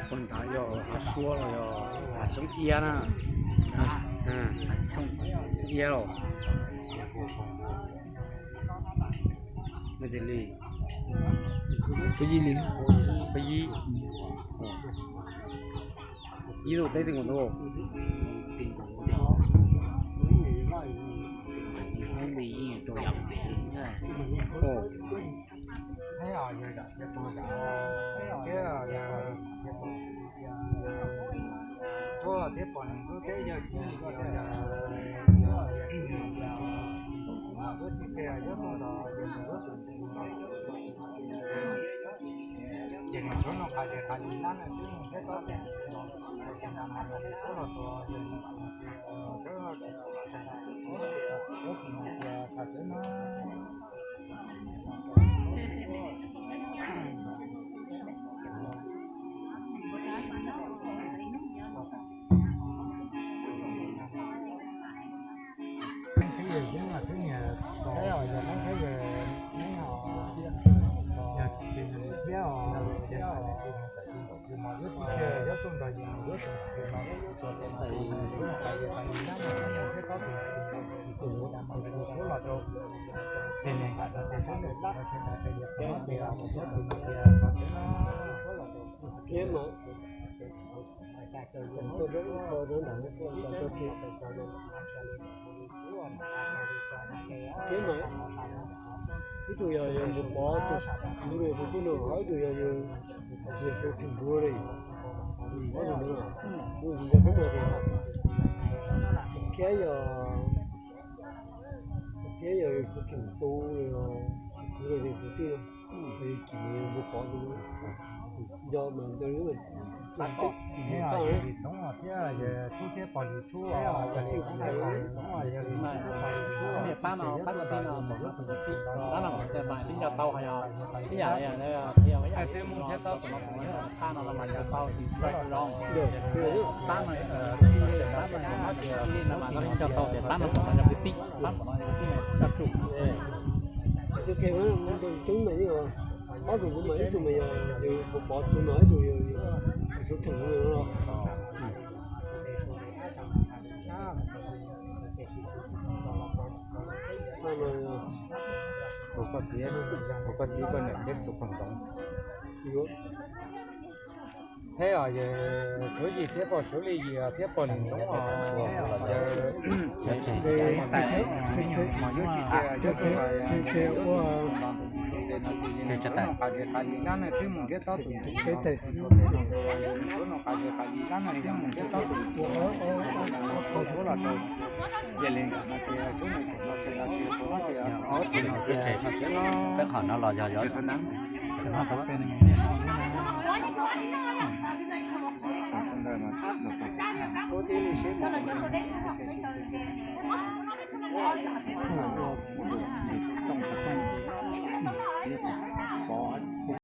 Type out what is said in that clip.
Ua ntawd yog hav suab los yog hav xyoob iab na? Xyoob iab los. Tus li, tus yib li, tus yib, yib tus teb twg nkaus ntuj? Tuaj thiab pom nws lub teb yawg tsis yog yog yog ib nus yog tus mas lub tsis qhia yog tuaj nrog yog nws lub tus ntxim no. Ces nws tsuav noj qab ces qab li nab nws twb mus thiab tod ces nws los tus los tus Thiab mas ib tug yog yawg Npus Pov tus, tus no, ib tug yog yawg Xyooj Theem Npua li, ob tug no. Thiab yog, thiab yog Xyooj Theem Npua, kuv yog tus tij, Npus Pov tus no, nco mas nco li Txoob thiab yawg Txoob thiab Pog Lis Txoob, yawg Lis Txoob, yawg Lis Txoob, pab no, pab no tij no, pab no mas tib nco tau hais yog ib yam li thiab Mus thiab Tob tus no, pab no mas nco tau tis tsis zoo, pab no, pab no mas nco tau tias pab no mas yog kwv tij, pab no yog kwv tij no coj tsum. Ob tug mas ib tug mas yog Npus Pov tus no, ib tug yog Xyooj Theem no. Ua koj txiv, ua koj txiv koj niam thiab tus pog ntxoov. Thiab os, yawg Suav Yis thiab pog Suav Li Yis thiab pog Lis Ntxoov os, yawg Mos Yuav Tsis Cia, yawg Tub Npais, yawg Tub Npais, yawg Tub Npais, Tsis tas. Peb qhov no los yog yog